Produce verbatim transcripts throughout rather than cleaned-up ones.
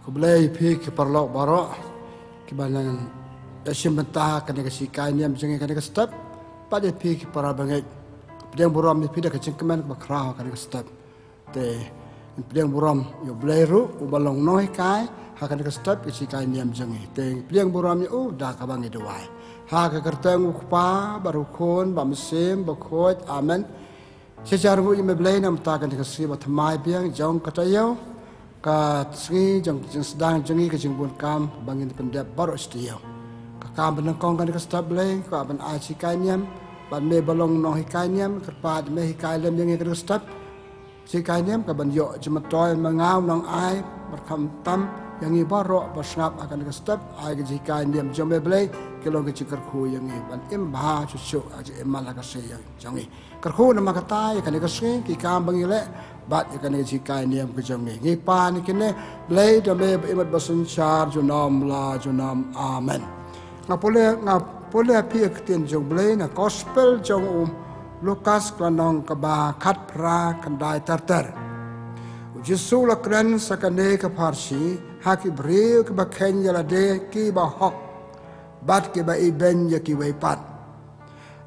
Khublei ïa phi ki paralok baroh kiba nang ïashim bynta ha kane ka shikai niam jong ngi ha kane ka step. Bad ïa phi ki para bangeit, pdiang burom ïa phi da ka jingkmen kaba khraw ha kane ka step. Te pdiang burom ïa U Blei ruh uba long nonghikai ha kane ka step ka shikai niam jong ngi. Te pdiang burom ïa u da kaba ngi duwai. Ha ka kyrteng U Kpa bad U Khun bad U Mynsiem Bakhuid. Amen. Shisha ruh ïa me Blei namar kane ka sngi ba thymmai biang jong ka taïew, ka sngi jong ka jingsdang jong ngi ka jingbun kam ba ngin pyndep baroh shi taïew. Ka kam ba nyngkong kane ka step Blei, ka ban ai shikai niam, bad me ba long nonghikai niam, kyrpad me hikai lem ïa ngi kane ka step. Shikai niam ka ban ïoh jingmyntoi ma nga u nongai, bad khamtam ïa ngi baroh ba sngap ha kane ka step, ai ka shikai niam jong me Blei, ka long ka jingkyrkhu ïa ngi, ban im bha shuh shuh ha ka jingim la ka sngi jong ngi. Kyrkhu namar kata ïa kane ka sngi, ki kam ba ngi leh, bad ïa kane ka shikai niam ka jong ngi. Ngi pan ïa kine Blei da me ba imat ba synshar junom la junom. Amen. Nga pule, nga pule ïa phi ïa ka ktien jong U Blei na Gospel jong u Lukas ka lynnong kaba khatphra, khyndai ter ter. U Jisu u la kren sa kane ka pharshi ha ki briew kiba kheiñ ïa lade kiba hok bad kiba ibeiñ ïa kiwei pat.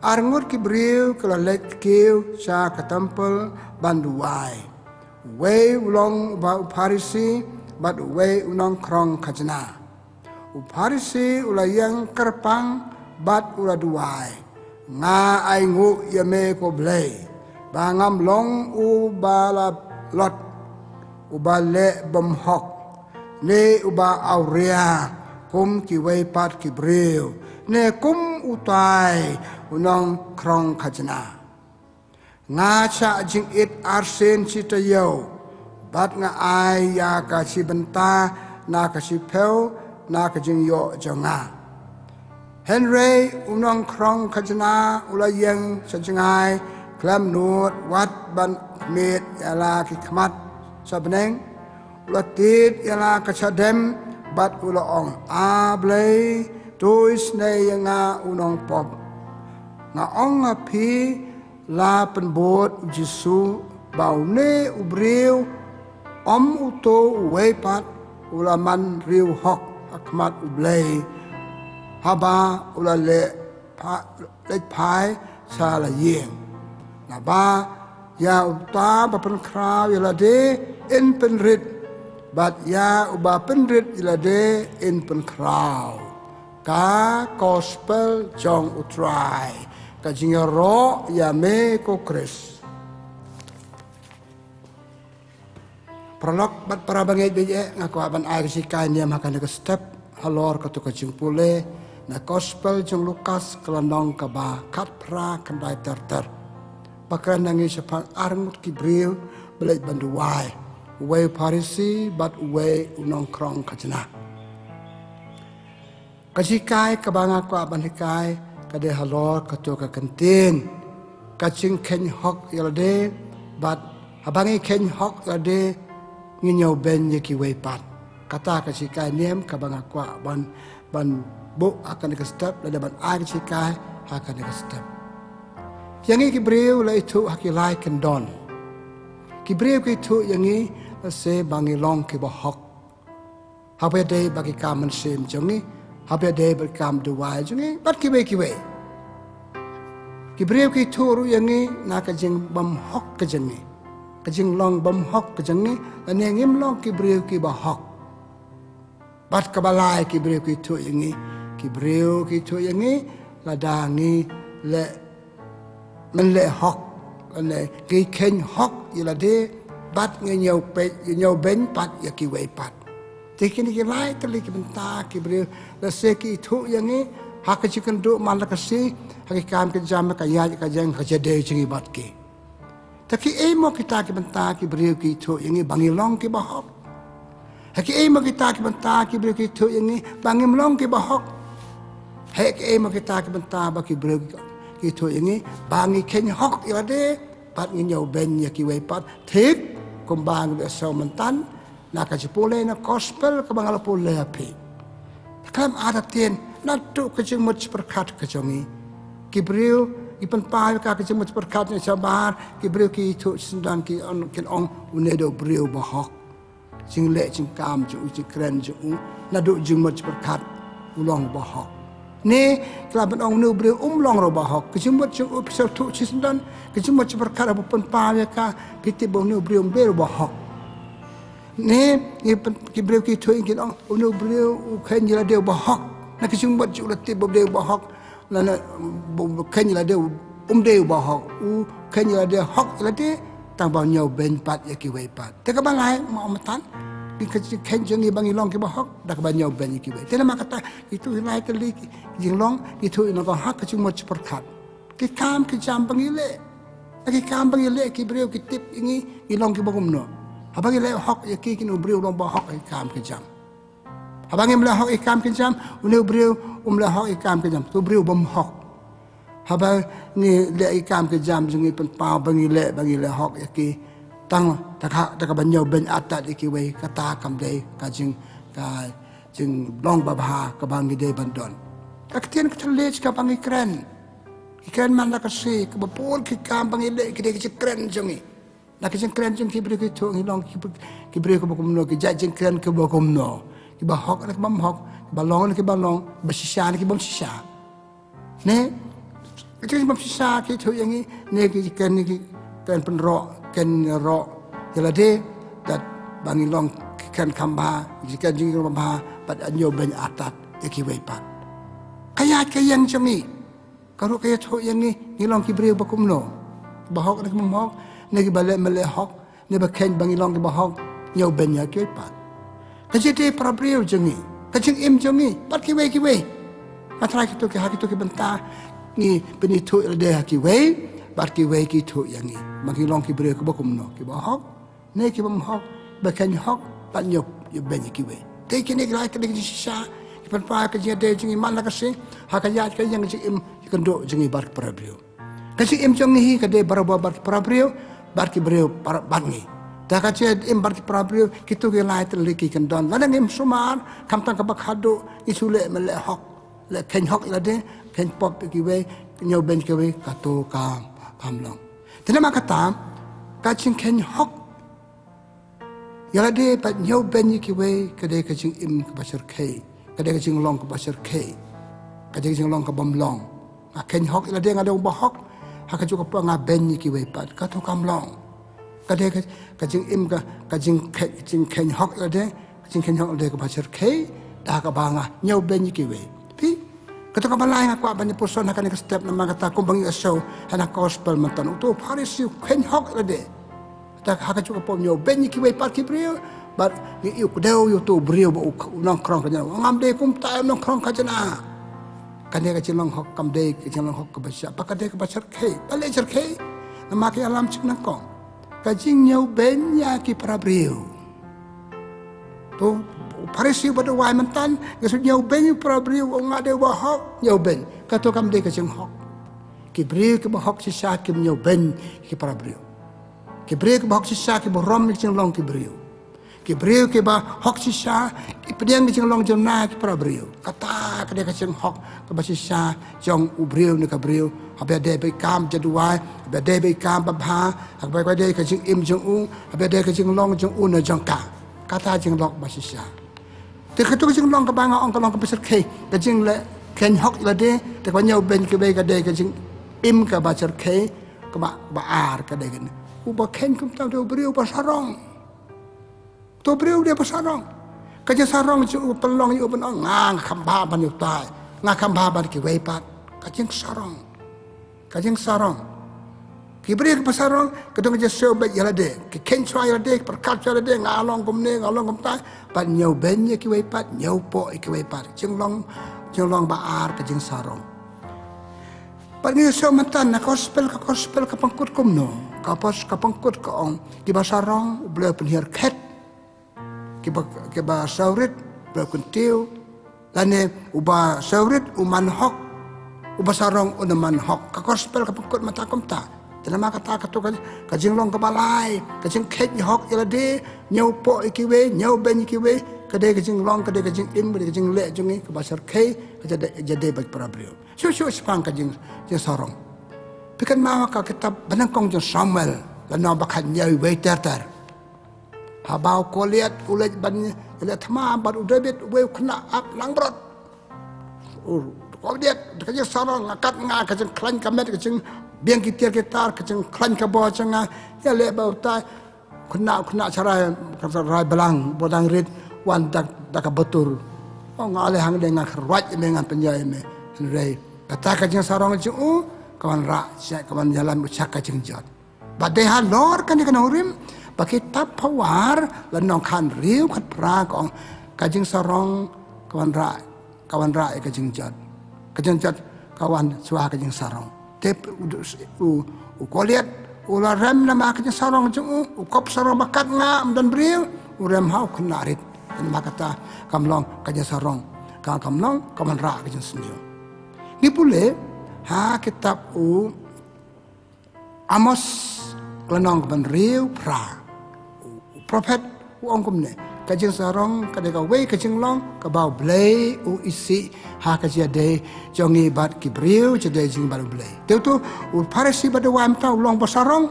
Arngut ki briew ki la leit kiew sha ka templ ban duwai. Uwei u long uba u Pharisi bad uwei u nongkhrong khajna. U Pharisi u la ïeng kyrpang bad u la duwai, "Nga ainguh ïa me ko Blei, ba ngam long uba la lot, uba leh bymhok, ne uba awria kum kiwei pat ki briew, ne kum utai u nongkhrong khajna. Nga shah jingit arsien shi taïew, bad nga ai ïa ka shi bynta na ka shiphew na ka jingïoh jong nga." Hynrei u nongkhrong khajna u la ïeng sha jngai khlem nud wat ban khmied ïa la ki khmat sha bneng. U la tied ïa la ka shadem bad u la ong, "A Blei, to isynei ïa nga u nongpop." Nga ong ha phi, la pynbud u Jisu ba une u briew, ym uto uwei pat, u la man riewhok ha khmat U Blei, haba u la leit pha-, leit phai sha la ïing. Naba ïa uta ba pynkhraw ïa lade in pynrit, bad ïa uba pynrit ïa lade in pynkhraw. Ka Gospel jong U Trai. Ka jingïaroh ïa me ko Khrist. Paralok bad para bangeit, bad ïa nga kwah ban ai ka shikai niam ha kane ka step halor kato ka jingpule na Gospel jong u Lukas ka lynnong kaba khatphra, khyndai ter ter. Ba kren na ngi shaphang arngut ki briew ba leit ban duwai. Uwei u Pharisi bad uwei u nongkhrong khajna. Ka shikai kaba nga kwah ban hikai ka dei halor kato ka kyntien ka jingkheiñ hok ïa lade, bad haba ngi kheiñ hok ïa lade ngin ïoh beiñ ïa kiwei pat. Kata ka shikai niam kaba nga kwah ban, ban buh ha kane ka step, lane ban ai ka shikai ha kane ka step. Ïa ngi ki briew la ithuh ha ki lai kyndon. Ki briew ki ithuh ïa ngi lehse ba ngi long kiba hok. Haba ïadei bad ki kam mynsiem jong ngi, haba ïadei bad ki kam duwai jong ngi, bad kiwei kiwei. Ki briew ki ithuh ruh ïa ngi na ka jingbymhok ka jong ngi. Ka jinglong bymhok ka jong ngi, lane ngim long ki briew kiba hok. Bad kaba lai ki briew ki ithuh ïa ngi, ki briew ki ithuh ïa ngi lada ngi leh mynleh hok, lane ngi kheiñ hok ïa lade, bad ngi ñiew peit, ngi ñiew beiñ pat ïa kiwei pat. Te kine ki lai tylli ki bynta ki briew lehse ki ithuh ïa ngi ha ka jingkynduh man la ka sngi, ha ki kam ki jam, ha ka ïaid ka jeng, ha ka jingïadei jong ngi bad ki. Te kiei mo kita ki bynta ki briew ki ithuh ïa ngi ba ngi long kiba hok? Hei kiei mo kita ki bynta ki briew ki ithuh ïa ngi ba ngim long kiba hok? Hei kiei mo kita ki bynta ba ki briew ki ithuh ïa ngi ba ngi kheiñ hok ïa lade, bad ngi ñiew beiñ ïa kiwei pat, thik kumba ngi la sngewthuh mynta na ka jingpule na Gospel kaba nga la pule ha phi. Khlem artatien, naduh ka jingmut jingpyrkhat ka jong ngi, ki briew ki pynpaw ïa ka jingmut jingpyrkhat na shabar, ki briew ki ithuh shisyndon ki ong, kin ong une dei u briew ba hok. Jingleh jingkam jong u, jingkren jong u, naduh jingmut jingpyrkhat, u long uba hok. Ne, ki la ban ong une u briew um long ruh uba hok. Ka jingmut jong u phi sngewthuh shisyndon, ka jingmut jingpyrkhat haba pynpaw ïa ka, phi tip ba une u briew um dei ruh uba hok. Ne, ngi pyn-, ki briew ki ïathuh ïa ngi, ki ong une u briew u kheiñ ïa lade uba hok. Na ka jingmut jong u la tip ba u dei uba hok. Lane, ba u kheiñ ïa lade, um dei uba hok, u kheiñ ïa lade, hok ïa lade, tang ba ñiewbeiñ pat ïa kiwei pat. Te kaba lai, ma ong matan, ki ka jingkheiñ jong ngi ba ngi long kiba hok, da kaba ñiewbeiñ ïa kiwei. Te namar kata, itu hi lai tylli ki jinglong, itu ïa ngi ha ka jingmut jingpyrkhat. Ki kam ki jam ba ngi leh. Ki kam ba ngi leh, ki briew ki tip ïa ngi, ngi long kiba kumno. Haba ngi leh hok ïa ki, kine u briew u long ba hok ïa ki kam ki jam. Haba ngim leh hok ïa ki kam ki jam, une u briew um leh hok ïa ki kam ki jam, u briew bym hok. Haba ngi leh ïa ki kam ki jam jong ngi, pynpaw ba ngi leh, ba ngi leh hok ïa ki, tang da ka, da kaba ñiewbeiñ artat ïa kiwei, kata kam dei ka jing, ka jinglong babha kaba ngi dei ban don. Ka ktien ka thylliej kaba ngi kren, ngi kren man la ka sngi, kaba bun ki kam ba ngi leh ki dei ki jingkren jong ngi. Na ki jingkren jong ki briew ki ïathuh ngi long ki, ki briew kiba kumno, ki jait jingkren kiba kumno. Kiba hok ne kibym hok, kiba long ne kibym long, kiba shisha ne kibym shisha. Ne, ki jingkren kibym shisha ki ïathuh ïa ngi, ne ki jingkren ne ki kren pynroh, kren roh ïa lade, da ba ngi long ki kren kham bha, ki jingkren jong ngi kham bha, bad ñiewbeiñ artat ïa kiwei pat. Ka ïaid ka ïeng jong ngi. Ka ruh ka ïathuh ïa ngi, ngi long ki briew ba kumno. Ba hok ne kibym hok, ne kiba leh ym leh hok, ne ba kheiñ ba ngi long kiba hok, ñiewbeiñ ïa kiwei pat. Ka jingdei para briew jong ngi, ka jingim jong ngi, bad kiwei kiwei. Nga tharai kito ki, ha kito ki bynta, ngi pynithuh ïa lade ha kiwei, bad kiwei ki ïathuh ïa ngi. Ba ngi long ki briew kiba kumno, kiba hok, ne kibym hok, ba kheiñ hok, bad ñiew, ñiewbeiñ ïa kiwei. Te kine ki lai tylli ki jingshisha, ki pynpaw ka jingïadei jong ngi man la ka sngi, ha ka ïaid ka ïeng jingim, ïakynduh jong ngi bad ki para briew. Ka jingim jong ngi hi ka dei barabor bad ki para briew, bad ki briew para bad ngi. Te ka jingim bad ki para briew, kito ki lai tylli ki kyndon. Lada ngim sumar, khamtam kaba khadduh, ngi shu leh ym leh hok. Leh kheiñ hok ïa lade, kheiñ pop ïa kiwei, ñiewbeiñ ïa kiwei, kato kam, kam long. Te namar kata, ka jingkheiñ hok ïa lade bad ñiewbeiñ ïa kiwei, ka dei ka jingim kaba shyrkhei, ka dei ka jinglong kaba shyrkhei, ka dei ka jinglong kabym long. Nga kheiñ hok ïa lade, nga dei uba hok, ha kajuh ka por nga beiñ ïa kiwei pat, kato kam long. Ka dei ka, ka jingim ka, ka jingkheiñ, jingkheiñ hok ïa lade, ka jingkheiñ hok ïa lade kaba shyrkhei, da kaba nga ñiewbeiñ ïa kiwei. Phi, kato kaba lai nga kwah ban ïa puson ha kane ka step namar kata kumba ngi ïohsngew ha na gospel mynta. Uto u Pharisi u kheiñ hok ïa lade. Te ha kajuh ka por ñiewbeiñ ïa kiwei pat ki briew, bad ngi ïohi u kdew ïa uto u briew ba u, u nongkhrong khajna. Ngam dei kumta, u nongkhrong khajna. Kane ka jinglong hok kam dei ka jinglong hok kaba shisha, ba ka dei kaba shyrkhei, balei shyrkhei? Namar ka ïalam jingnyngkong. Ka jingñiewbeiñ ïa ki para briew. To, u Pharisi u ba da wai mynta, nga shu ñiewbeiñ ïa ki para briew, nga dei uba hok, ñiewbeiñ. Kato kam dei ka jinghok. Ki briew kiba hok shisha kim ñiewbeiñ ïa ki para briew. Ki briew kiba hok shisha ki burom ïa ka jinglong ki briew. Ki briew kiba hok shisha ki pdiang ka jinglong jong na ki para briew. Kata ka dei ka jinghok kaba shisha jong u briew ne ka briew. Haba ïadei bad ki kam jingduwai, haba ïadei bad ki kam babha, haba ïadei ka jingim jong u, haba ïadei ka jinglong jong u ne jong ka. Kata jinglong ba shisha. Te kato ka jinglong kaba nga ong ka long kaba shyrkhei, ka jingleh kheiñ hok ïa lade, te kaba ñiewbeiñ ïa kiwei ka dei ka jingim kaba shyrkhei, kaba, ba ar ka dei kane. Uba kheiñ kumta u dei u briew uba sarong. To briew u dei ba sarong. Ka jingsarong jong u pynlong ïa u ban ong nga, nga kham bha ban ïa utai. Nga kham bha ban kiwei pat. Ka jingsarong. Ka jingsarong. Ki briew kiba sarong, ka don ka jingsngew beit ïa lade. Ki kheiñ shuwa ïa lade, ki pyrkhat shuwa ïa lade, nga long kumne, nga long kumtai. Bad ñiewbeiñ ïa kiwei pat, ñiewpoh ïa kiwei pat. Jinglong, jinglong ba ar ka jingsarong. Bad ngi sngew mynta na gospel, ka gospel ka pynkut kumno. Ka pos, ka pynkut ka ong, kiba sarong, u Blei u pynhiar khet. Kiba, kiba sawrit, u Blei u kyntiew. Lane uba sawrit u man hok, uba sarong un man hok. Ka gospel ka pynkut mynta kumta. Te namar kata kato ka, ka jinglong kaba lai, ka jingkheiñ hok ïa lade, ñiewpoh ïa kiwei, ñiewbeiñ ïa kiwei, ka dei ka jinglong, ka dei ka jingim, ka dei ka jingleh jong ngi, kaba shyrkhei, ka jingïadei, jingïadei bad para briew. Shuh shuh shaphang ka jing, jingsarong. Phi kynmaw ha ka kitab banyngkong jong u Samuel, lynnong ba khathynñiew, wei ter ter. Haba u Goliath u leit ban ïaleh thma bad u David, uwei u khynnah ap langbrot. U Goliath, ka jingsarong, nga kat nga, ka jingkhlaiñ ka met, ka jingbiang ki tiar ki tar, ka jingkhlaiñ ka bor jong nga, ïaleh ba utai u khynnah, u khynnah sharai, ka sharai balang ba dang rit, wan da, da ka batur. O, nga leh hangne, ngan kyrwat ïa me, ngan pynïaid ïa me. Hynrei kata ka jingsarong jong u ka wanrah, sha ka wan ïalam u sha ka jingjot. Bad dei halor kane ka nongrim ba ki tap Phareng lynnong khatriew khatphra ka ong, ka jingsarong ka wanrah, ka wanrah ïa ka jingjot. Ka jingjot ka wan shuwa ka jingsarong. Te u, u, u Goliath u la rem namar ka jingsarong jong u, u kop sarong ba kat nga, ym don briew, u rem ha u khynnah rit. Namar kata kam long ka jingsarong, ka, kam long ka wanrah ka jingsniew. Ngi pule ha kitab u Amos, ka lynnong kaba hynriew phra. U, u prophet u ong kumne, ka jingsarong ka dei kawei ka jinglong kaba U Blei u isih ha ka jingïadei jong ngi bad ki briew, jingïadei jong ngi bad U Blei. Te uto u Pharisi ba dawai mynta u long ba sarong.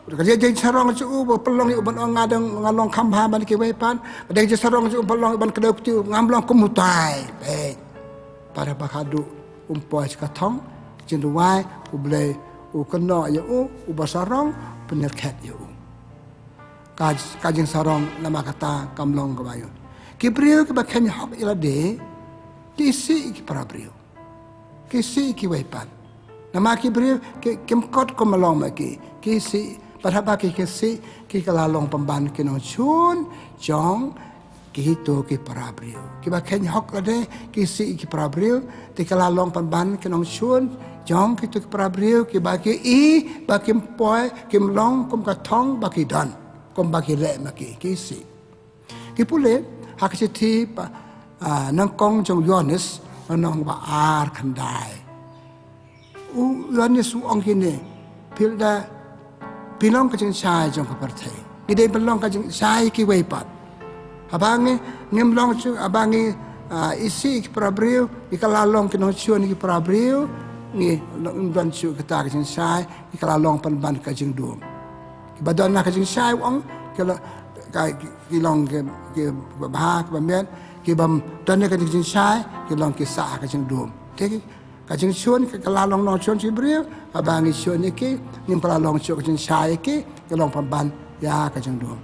Ka dei ka jingsarong jong u ba pynlong ïa u ban ong nga dang, nga long kham bha ban kiwei pat. Ka dei ka jingsarong jong u ba pynlong ïa u ban kdew kti, ngam long kum utai. Peit. Para ba khadduh um poi sha ka thong jingduwai, U Blei u kynnoh ïa u, u ba sarong, pynïakhet ïa u. Ka, ka jingsarong namar kata kam long kaba ïoh. Ki briew kiba kheiñ hok ïa lade ki isih ïa ki para briew. Ki isih ïa kiwei pat. Namar ki briew ki, kim kot kumba long ma ki. Ki isih, bad haba ki, ki isih, ki kylla long pynban ki nongshun jong kito ki para briew. Kiba kheiñ hok lade ki isih ïa ki para briew, te kylla long pynban ki nongshun jong kito ki para briew, kiba ki i ba kim poi, kim long kum ka thong ba ki don, kumba ki leh ma ki, ki isih. Ngi pule ha ka shithi ba, ah, nyngkong jong u Ïoannis, lynnong ba ar khyndai. U Ïoannis u ong kumne, phi la da, phi long ka jingshai jong ka pyrthei. Ngi dei ban long ka jingshai ïa kiwei pat. Haba ngi, ngim long shuh, haba ngi, ah, isih ïa ki para briew, ngi kylla long ki nongshun ïa ki para briew, ngi long, ngim don shuh kata ka jingshai, ngi kylla long pynban ka jingdum. Kiba don na ka jingshai u ong, ki long, ka, ki long ki, kiba bha, kiba miat, kiba don na ka jingshai, ki long ki sah ha ka jingdum. Te ki, ka jingshun, ka, ka la long nongshun sha ki briew, haba ngi shun ïa ki, ngim kylla long shuh ka jingshai ïa ki, ki long pynban ïa ka jingdum.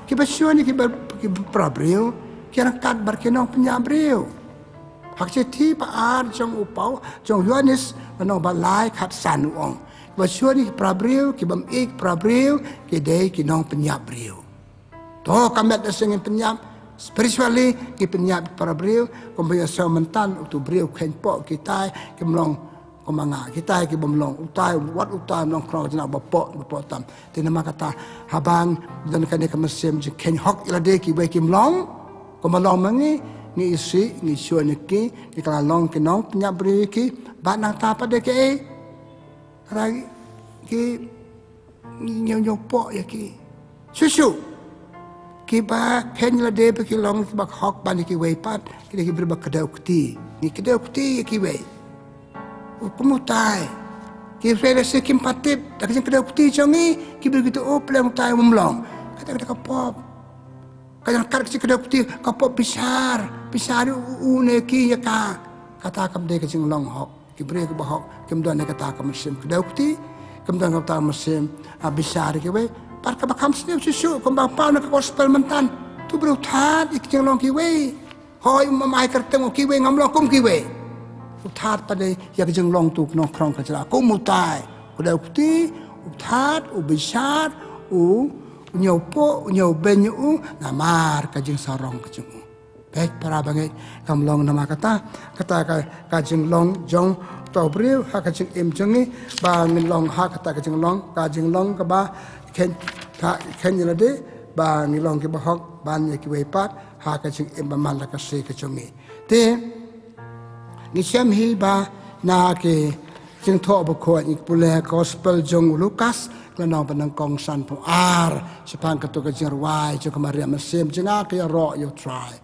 Kiba shun ïa ki ba, ki para briew, ki ryngkat bad ki nongpynïap briew. Ha ka shithi ba ar jong u Pau, jong u Ïoannis, lynnong ba lai khatsan u ong, kiba shun ïa ki para briew, ki bym ïeit para briew, ki dei ki nongpynïap briew. To ka met da seng ngin pynïap, spiritually ngi pynïap para briew, kumba ïa seng mynta uto u briew kheiñ pok kitai, kim long kumba nga, kitai ki bym long, utai, wat utai, long khrong jngai ba pok, ba pok tam. Te namar kata, haba ngi don kane ka mynsiem jingkheiñ hok ïa lade kiwei kim long kumba long ma ngi, ngi isih, ngi shun ïa ki, ngi kylla long ki nongpynïap briew ïa ki, bad nangta pat de kiei, ra ki ñiew ñiew pok ïa ki. Shuh shuh kiba kheiñ lade ba ki long kiba hok ban ïa kiwei pat, ki dei ki briew ba kdew kti. Ngi kdew kti ïa kiwei. Kum utai, ki Pharisi kim pat tip, da ka jingkdew kti jong ngi, ki briew ki tip, oh, pleng utai um long. Kata, kata ka pop. Ka jingkat ka jingkdew kti, ka pop bishar, bishar u, u ne ki ïa ka. Kata kam dei ka jinglong hok. Ki briew kiba hok kim don ïa kata ka mynsiem kdew kti, kim don kata ka mynsiem, ah, bishar ïa kiwei. Bad kaba kham sniew shuh shuh, kumba paw na ka gospel mynta, to u briew u thad ïa ki jinglong kiwei. Hooid, um ai kyrteng u kiwei, ngam long kum kiwei. U thad pat de ïa ka jinglong uto u nongkhrong ka jylla, kum utai, u kdew kti, u thad, u bishar, u, u ñiew pok, u ñiew beiñ ïa u namar ka jingsarong ka jong u. Peit para bangeit, kam long namar kata, kata ka, ka jinglong jong uto u briew ha ka jingim jong ngi, ba ngin long ha kata ka jinglong, ka jinglong kaba kheiñ, ka kheiñ ïa lade, ba ngi long kiba hok ban ïa kiwei pat ha ka jingim ba man la ka sngi ka jong ngi. Te ngi shem hi ba na ki Jingthoh Bakhuid, ngi pule gospel jong u Lukas, ka lynnong ba nyngkong, sanphew ar, shaphang kato ka jingrwai jong ka Maria, mynsiem jong nga ka ïaroh ïa U Trai.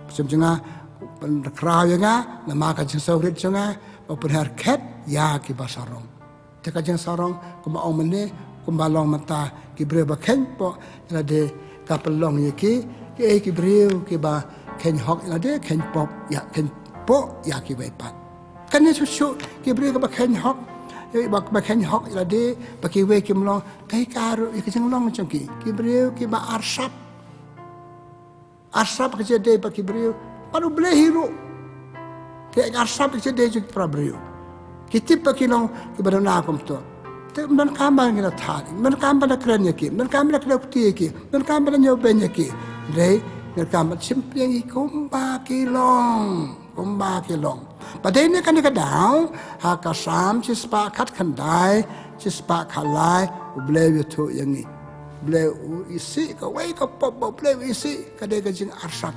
Mynsiem jong nga, pynkhraw ïa nga namar ka jingsngewrit jong nga, ba pynher khet ïa kiba sarong. Te ka jingsarong kumba ong mynne, kumba long mynta, ki briew ba kheiñ pok ïa lade, Ka pynlong ïa ki, ki ei ki briew kiba kheiñ hok ïa lade, kheiñ pop ïa, kheiñ pop ïa kiwei pat. Kane shuh shuh ki briew kiba kheiñ hok, eh, ba, ba kheiñ hok ïa lade, ba kiwei kim long, kaei ka ruh ïa ka jinglong jong ki, ki briew kiba arsap. Arsap ka jingïadei bad ki briew, bad U Blei hi ruh. Ki arsap ka jingïadei jong ki para briew. Ki tip ba ki long kiba duna kumto. Te ym donkam ban ki la thad, ym donkam ban la kren ïa ki, ym donkam ban la kren kti ïa ki, ym donkam ban la ñiew beiñ ïa ki. Hynrei, ym donkam ban shim pyrshah ïa ki kumba ki long. Kumba ki long. Bad dei na kane ka daw, ha ka Salm shispah khatkhyndai, shispah khatlai, U Blei u ïathuh ïa ngi. U Blei u isih kawei ka pop ba U Blei u isih ka dei ka jingarsap.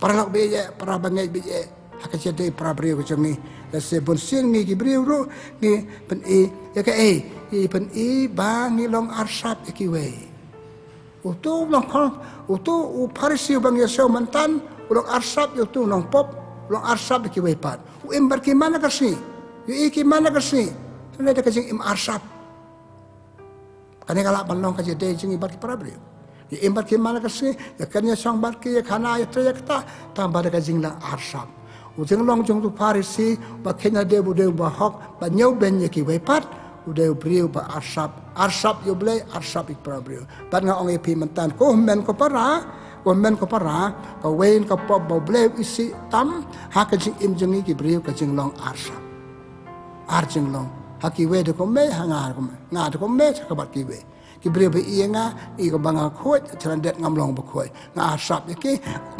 Para lok baieit, para bangeit baieit, ha ka jingïadei para briew ka jong ngi. Lehse bunsien ngi ki briew ruh, ngi pyni ïa kaei, ngi pyni ba ngi long arsap ïa kiwei. Uto u long khon, uto u Pharisi uba ngi ïohsngew mynta, u long arsap ïa uto u nongpop, u long arsap ïa kiwei pat. U im bad ki man la ka sngi, u ïohi ki man la ka sngi. Kane dei ka jingim arsap. Kane ka lah ban long ka jingïadei jong ngi bad ki para briew. Ïa im bad ki man la ka sngi, ïa kren ïa shong bad ki, ïa khana ïa trei ïa kata, tang ba dei ka jinglang arsap. U jinglong jong uto u Pharisi, ba kheiñ ïa lade u dei uba hok, ba ñiew beiñ ïa kiwei pat, u dei u briew ba arsap, arsap ïa U Blei, arsap ïa ki para briew. Bad nga ong ïa phi mynta, ko hynmen ko para, ko hynmen ko para, kawei ka pop ba U Blei u isih tam, ha ka jingim jong ngi ki briew ka jinglong arsap. Ar jinglong, ha kiwei da kumne, ha nga da kumne, nga da kumne, sha ka bad kiwei. Ki briew ba ïohi ïa nga, ïohi ba nga khuid, sha lade ngam long ba khuid. Nga arsap ïa ki,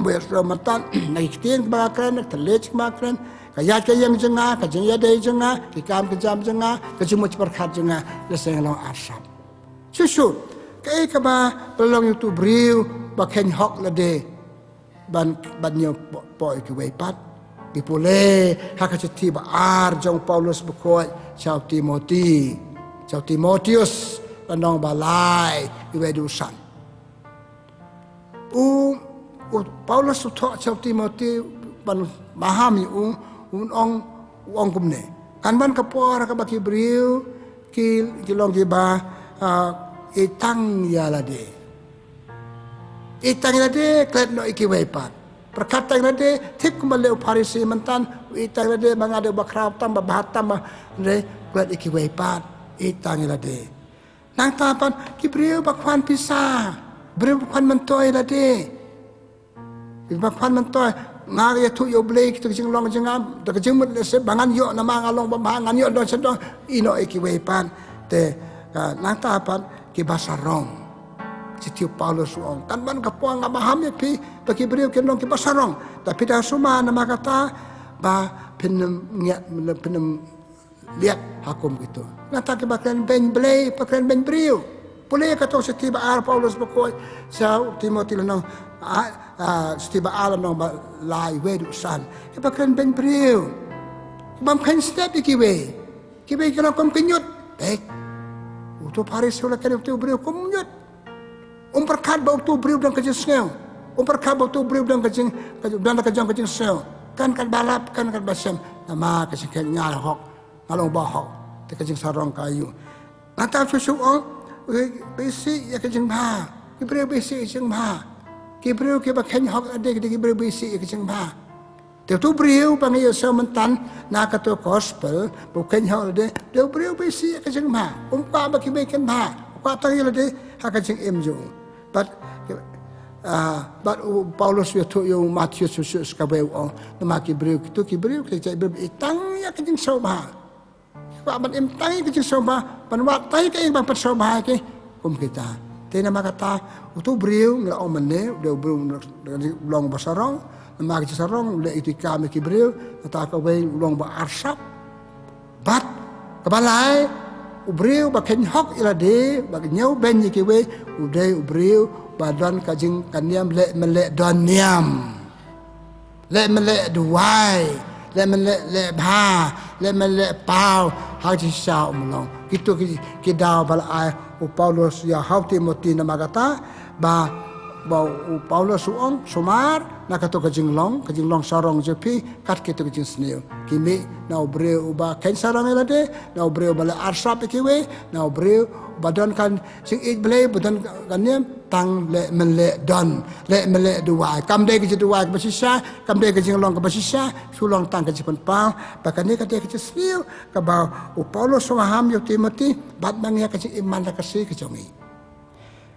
ba ïa sdang mynta, na ki ktien ba nga kren, na ka thylliej ba nga kren, ka ïaid ka ïeng jong nga, ka jingïadei jong nga, ki kam ki jam jong nga, ka jingmut jingpyrkhat jong nga, lehse nga long arsap. Shuh shuh, kaei kaba pynlong ïa uto u briew, ba kheiñ hok ïa lade. Ban, ban ñiew po-, pop ïa kiwei pat. Ngi pule, ha ka shithi ba ar jong u Paulus bakhuid, sha u Timothy. Sha u Timotheus, lynnong ba lai, iwei haduh san. U, u Paulus u thoh sha u Timothy, ban maham ïa u, u ong, u ong kumne. Kan wan ka por kaba ki briew, ki, ki long kiba, ah, ïeit tang ïa lade. Ïeit tang ïa lade, klet noh ïa kiwei pat. Pyrkhat tang ïa lade, thik kumba leh u Pharisi mynta, ïeit tang ïa lade, ba nga dei uba khraw tam, ba bha tam, ba, ne, klet ïa kiwei pat. Ïeit tang ïa lade. Nangta pat, ki briew ba khwan pisa, briew ba khwan myntoi ïa lade. Ba khwan myntoi, nga ïathuh ïa U Blei, kita ka jinglong jong nga, da ka jingmut lehse, ba ngan ïoh namar nga long ba bha, ngan ïoh don sha don, ïehnoh ïa kiwei pat. Te, ah, nangta pat, kiba sarong. Shithi u Paulus u ong. Kan wan ka por nga maham ïa phi, ba ki briew kin long kiba sarong. Te phi dang sumar namar kata, ba phin ym ngiat, phin ym liat ha kum kito. Nangta kiba kren beiñ Blei, ba kren beiñ briew. Pule katto shithi ba ar Paulus bakhuid, sha u Timothy lynnong, ah, ah, shithi ba ar lynnong ba lai, iwei haduh san. Kiba kren beiñ briew. Kibym kheiñ step ïa kiwei. Kiwei ki long kum ki ñiut. Peit. Uto u Pharisi u la kren ïa uto u briew kum ñiut. Um pyrkhat ba uto u briew don ka jingsngew. Um pyrkhat ba uto u briew don ka jing, ka, don ka jong ka jingsngew. Kan katba lap, kan katba shem. Namar ka jingkheiñ nga la hok. Nga long ba hok. Te ka jingsarong ka ïoh. Nangta shuh shuh ong, ba isih ïa ka jingbha. Ki briew ba isih ïa ka jingbha. Ki briew kiba kheiñ hok ade, ki briew ba isih ïa ka jingbha. Te uto u briew ba ngi ïohsngew mynta na kato ka gospel, ba u kheiñ hok ïa lade, u dei u briew ba isih ïa ka jingbha. Um kwah ba kiwei kin bha. U kwah tang ïa lade ha ka jingim jong u. Bad, ah, bad u Paulus u ïathuh ïa u Mathaios shuh shuh sa kawei u ong. Namar ki briew kito ki briew, ki jait briew ba ïeit tang ïa ka jingsngewbha. Kwah ban im tang ïa ka jingsngewbha, ban wad tang ïa kaei ba pynsngewbha ïa ki, kum kita. Te namar kata, uto u briew, ngi la ong mynne, u dei u briew u long ba sarong, namar ka jingsarong, u leh ïa ki kam ïa ki briew, kata kawei u long ba arsap. Bad, kaba lai, u briew ba kheiñ hok ïa lade, ba ñiew beiñ ïa kiwei, u dei u briew, ba don ka jing, ka niam leh, men leh don niam. Leh men leh duwai, leh men leh, leh bha, leh men leh paw, ha ka jingshisha um long. Kito ki, ki daw ba la ai u Paulus ïa u Timothy namar kata, ba Ba u Paulus u ong, sumar na kato ka jinglong, ka jinglong sarong jong phi, kat kito ka jingsniew. Ki mih na u briew uba kheiñ sarong ïa lade, na u briew uba leh arsap ïa kiwei, na u briew uba don ka jingïeit Blei, ba don ka niam, tang leh mynleh don, leh mynleh duwai. Kam dei ka jingduwai kaba shisha, kam dei ka jinglong kaba shisha, shu long tang ka jingpynpaw, ba kane ka dei ka jingsniew kaba u Paulus u maham ïa u Timothy, bad ma ngi ha ka jingim man la ka sngi ka jong ngi.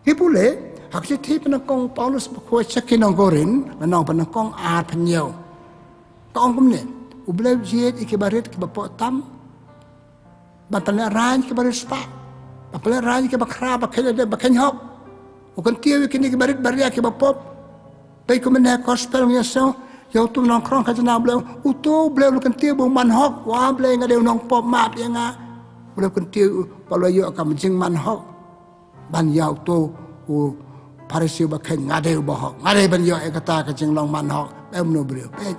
Ngi pule ha ka shithi ba nyngkong u Paulus ba khot sha ki nong Korinth, lynnong ba nyngkong, ar phew hynñiew. Ka ong kumne, U Blei u jied ïa kiba rit kiba poh tam ban pynlehraiñ kiba riewspah, ban pynlehraiñ kiba khraw, ba kheiñ lade, ba kheiñ hok. U kyntiew ïa kine kiba rit ba ria kiba pop. Peit kumne ha gospel ngi ïohsngew ïa uto u nongkhrong khajna U Blei. Uto U Blei u la kyntiew ba u man hok. Wa Blei, nga dei u nongpop, map ïa nga. U Blei u kyntiew ba u la ïoh ka jingman hok ban ïa uto u Pharisi uba kheiñ, nga dei uba hok, nga dei ban ïoh ïa kata ka jinglong man hok. Em, no briew. Peit,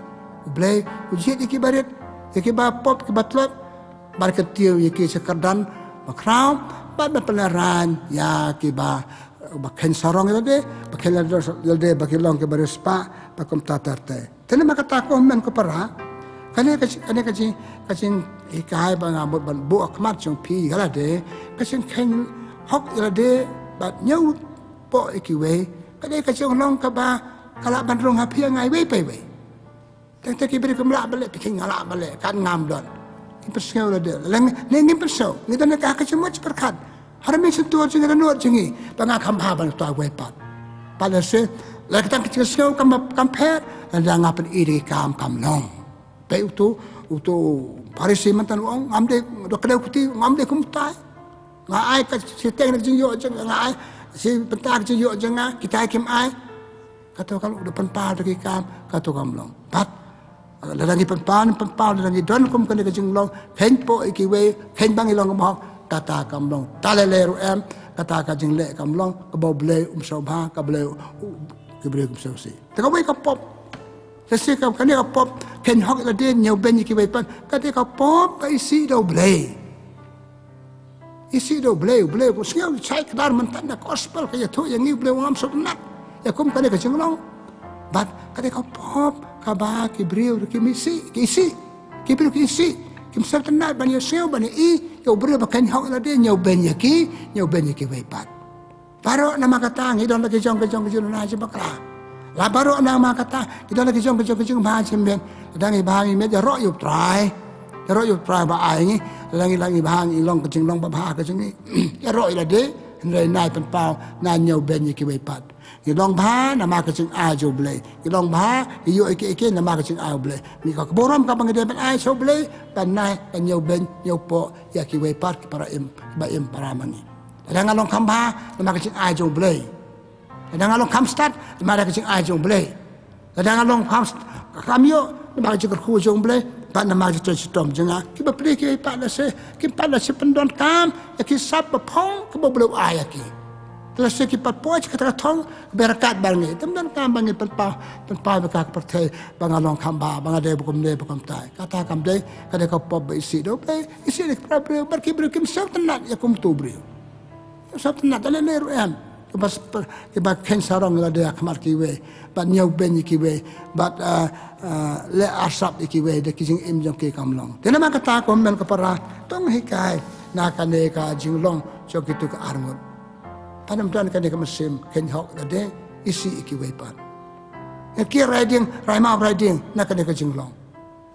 U Blei u jied ïa kiba rit, ïa kiba pop, kiba tlot, ban kyntiew ïa ki sha kyrdan ba khraw, bad ban pynlehraiñ ïa kiba, ba kheiñ sarong ïa lade, ba kheiñ lade, lade ba ki long kiba riewspah, bad kumta ter ter. Te namar kata ko hynmen ko para, kane ka jing, kane ka jing, ka jinghikai ba nga mut ban buh ha khmat jong phi ïa lade, ka jingkheiñ hok ïa lade bad ñiewpoh ïa kiwei, ka dei ka jinglong kaba ka lah ban rung ha phi ïa nga iwei pa iwei. Tang te ki briew kim lah ban leh, phi kheiñ nga lah ban leh, kat ngam don. Ngim pynsngew lade. Lane ngim pynsngew. Ngi don ha ka jingmut jingpyrkhat. Hynrei mynshwa to jong ngi, dohnud jong ngi ba nga kham bha ban ïathuh iwei pat. Pat lehse, lada tang ka jingsngew kam, kam pher, lada nga pyni da ki kam kam long. Peit uto, uto u Pharisi mynta u ong, ngam dei, da kdew kti, ngam dei kumtai. Nga ai ka shiteng na ka jingïoh jong nga, nga ai shi bynta ka jingïoh jong nga, kitai kim ai. Kato kam, u da pynpaw da ki kam, kato kam long. Bad lada ngi pynpaw, ngi pynpaw, lada ngi don kum kane ka jinglong kheiñpoh ïa kiwei, kheiñ ba ngi long kaba hok, kata kam long. Te lei lei ruh em, kata ka jingleh kam long kaba U Blei um sngewbha, ka Blei u, u, ki briew kim sngewsih. Te kawei ka pop. Te shi ka, kane ka pop kheiñ hok ïa lade, ñiewbeiñ ïa kiwei pat, kata ka pop ka isih da U Blei. Isih da U Blei, U Blei, ko sngew shai kdar mynta na gospel ka ïathuh ïa ngi, U Blei u ngam sngewtynnat ïa kum kane ka jinglong. Bad kane ka pop kaba ki briew ruh kim isih, ki isih. Ki briew ki isih. Kim sngewtynnat ban ïohsngew, ban ïohi ïa u briew ba kheiñ hok ïa lade, ñiewbeiñ ïa ki, ñiewbeiñ ïa kiwei pat. Baroh namar kata ngi don la ki jong, ki jong, ki jong na jingbakla. La baroh namar kata ngi don la ki jong, ki jong, ki jong ba jingmut. Lada ngi bha ngi mut ïaroh ïa U Trai. Ïaroh ïa U Trai ba ai ngi. Lada ngi, la ngi bha ngi long ka jinglong babha ka jong ngi, ïaroh ïa lade. Hynrei nai pynpaw, nai ñiewbeiñ ïa kiwei pat. Ngi long bha namar ka jingai jong U Blei. Ngi long bha, ngi ïoh ïa kiei kiei namar ka jingai U Blei. Ngi ka burom kaba ngi dei ban ai sha U Blei, ban nai, ban ñiewbeiñ, ñiewpoh ïa kiwei pat ki para im, ba im para ma ngi. Lada nga long kham bha namar ka jingai jong U Blei. Lada nga long kham stad namar ka jingai jong U Blei. Lada nga long kham st-, kham ïoh namar ka jingkyrkhu jong U Blei, bad namar ka jingtrei shitom jong nga. Kiba plie kiwei pat lehse kim pat lehse pyndonkam ïa ki sap ba phong kaba U Blei u ai ïa ki. Te lehse ki pat poi sha kata ka thong kaba ryngkat bad ngi. Te ym donkam ba ngi pynpaw, pynpaw ïa ka pyrthei ba nga long kham bha, ba nga dei ba kumne ba kumtai. Kata kam dei, ka dei ka pop ba isih da U Blei, isih da ki para briew, bad ki briew kim sngewtynnat ïa kumto u briew. Sngewtynnat, te lei lei ruh em. Kiba, kiba kheiñ sarong ïa lade ha khmat kiwei, bad ñiewbeiñ ïa kiwei, bad, ah, ah, leh arsap ïa kiwei, da ki jingim jong ki kam long. Te namar kata ko hynmen ko para, to ngin hikai na kane ka jinglong jong kito ki arngut. Pan ym don kane ka mynsiem kheiñ hok ïa lade, isih ïa kiwei pat. Ngi kiar rai ding, rai map rai ding na kane ka jinglong.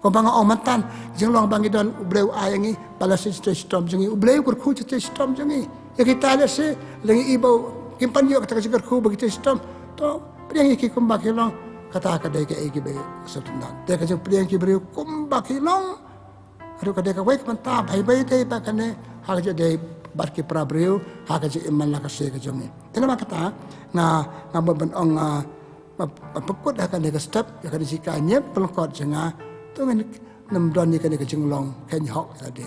Kumba nga ong mynta, jinglong ba ngi don, U Blei u ai ïa ngi, ba la shisha shitom jong ngi, U Blei u kyrkhu shisha shitom jong ngi. Ïa kita lehse, lada ngi i ba kim pan ïoh kata ka jingkyrkhu ba ki shitom. To pdiang ïa ki kumba ki long, kata ka dei kaei kaba sngewtynnat. Te ka jingpdiang ki briew kumba ki long ruh ka dei kawei ka bynta bha ba ïadei bad kane, ha ka jingïadei bad ki para briew ha ka jingim man la ka sngi ka jong ngi. Te namar kata nga, nga mut ban ong, ah, ba, ba pynkut ha kane ka step, ha kane ka jinghikai ñiewlyngkot jong nga, to ngin nym don ïa kane ka jinglong kheiñ hok ïa lade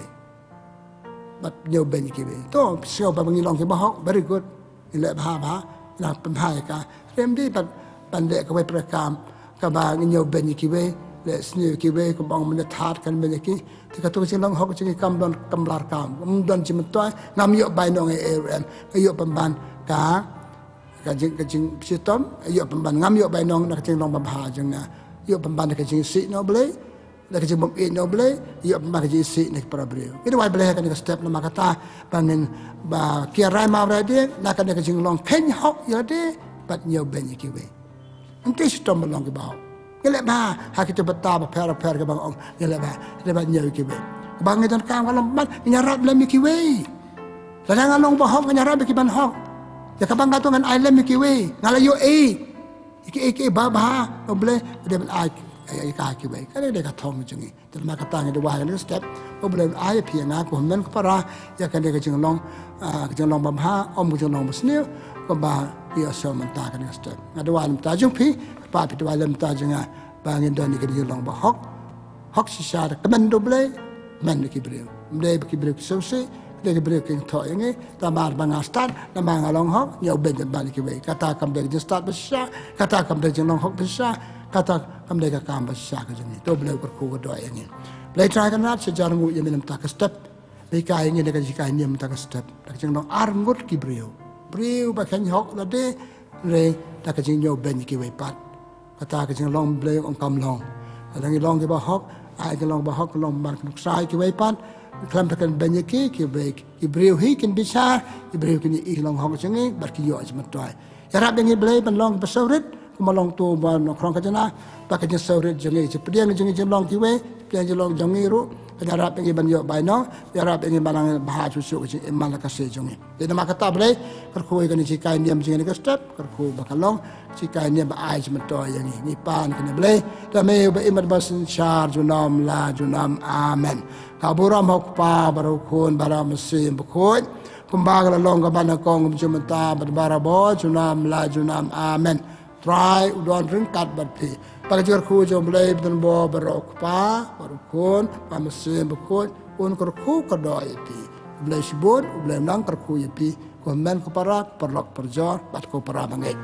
bad ñiewbeiñ ïa kiwei. To, sngewbha ba ngi long kiba hok, very good. Ngi leh bha bha, ngi pynbha ïa ka. Hynrei ym dei ban, ban leh kawei pat ka kam kaba ngi ñiewbeiñ ïa kiwei, leh sniew ïa kiwei, kumba ong mynne thad kan beiñ ïa ki. Te kato ka jinglong hok jong ngi kam don, kam lah, kam don jingmyntoi. Ngam ïoh bainong ei ei ruh em. Nga ïoh pynban ka ka jing, ka jingshitom, ïoh pynban, ngam ïoh bainong na ka jinglong babha jong nga. Ïoh pynban da ka jingsih na U Blei, da ka jingbym ïeit na U Blei, ïoh pynban ka jingsih na ki para briew. Ngi duwai Blei ha kane ka step namar kata ba ngin, ba ki rai ma rai de, na kane ka jinglong kheiñ hok ïa lade bad ñiewbeiñ ïa kiwei. Ngi te shitom ban long kiba hok. Ngi leh bha ha kito bynta bapher bapher kaba nga ong, ngi leh bha, leh bha ñiew ïa kiwei. Ba ngi donkam ka long ban, ngi ïarap lem ïa kiwei. Lada nga long ba hok, ngan ïarap ïa ki ban hok. Ïa kaba nga tu ngan ai lem ïa kiwei. Nga la ïohi ïa ki, ïa ki ba bha, U Blei u dei ban ai ïa ka ha kiwei. Kane dei ka thong jong ngi. Te namar kata ngi duwai ha kane ka step, U Blei un ai ïa phi ïa nga, ko hynmen ko para, ïa kane ka jinglong, ah, ka jinglong babha, ym ka jinglong basniew, kaba ïohsngew mynta ha kane ka step. Nga duwai na ka bynta jong phi, Kpa, phi duwai na ka bynta jong nga, ba ngin don ïa ka jinglong ba hok. Hok shisha da ka kmen U Blei, kmen da ki briew. Ym dei ba ki briew ki sngewsih, ym dei ki briew ki thoh ïa ngi, namar ba nga stad, namar nga long hok, ñiewbeiñ ban ïa kiwei. Kata kam dei ka jingstad ba shisha, kata kam dei ka jinglong hok ba shisha, kata kam dei ka kam ba shisha ka jong ngi. To Blei u kyrkhu ka doh ïa ngi. Blei Trai Kynrad, sha jar nguh ïa me na ka bynta ka step. Ba hikai ïa ngi da ka jinghikai niam na ka bynta ka step. Da ka jinglong arngut ki briew. Briew ba kheiñ hok lade, hynrei da ka jingñiewbeiñ ïa kiwei pat. Kata ka jinglong Blei ong kam long. Lada ngi long kiba hok, ai ka long ba hok, long ban ka nuksa ïa kiwei pat. Khlem da kan beiñ ïa ki, kiwei, ki briew hi kin bishar, ki briew kin ïohi ka long hok jong ngi, bad ki ïoh jingmyntoi. Ïarap ïa ngi Blei ban long kiba sawrit, kumba long to ba nongkhrong khajna, ba ka jingsawrit jong ngi, jingpdiang jong ngi jinglong kiwei, pdiang jinglong jong ngi ruh, ka ïarap ïa ngi ban ïoh bainong, ïarap ïa ngi ban nang bha shuh shuh ka jingim man la ka sngi jong ngi. Te namar kata Blei, kyrkhu ïa kane ka jinghikai niam jong ngi na ka step, kyrkhu ba ka long ka jinghikai niam ba ai jingmyntoi ïa ngi. Ngi pan kane Blei, da me uba im bad uba synshar junom la junom. Amen. Ka burom ha U Kpa bad ha U Khun bad ha U Mynsiem Bakhuid, kumba ka la long kaba nyngkong, kumjuh mynta bad barabor, junom la junom. Amen. Trai u don ryngkat bad phi. Ba ka jingkyrkhu jong U Blei ba donbor baroh, U Kpa bad U Khun bad U Mynsiem Bakhuid, un kyrkhu kyrdoh ïa phi. U Blei shibun, U Blei un nang kyrkhu ïa phi, ko hynmen ko para, ko paralok parajor bad ko para bangeit.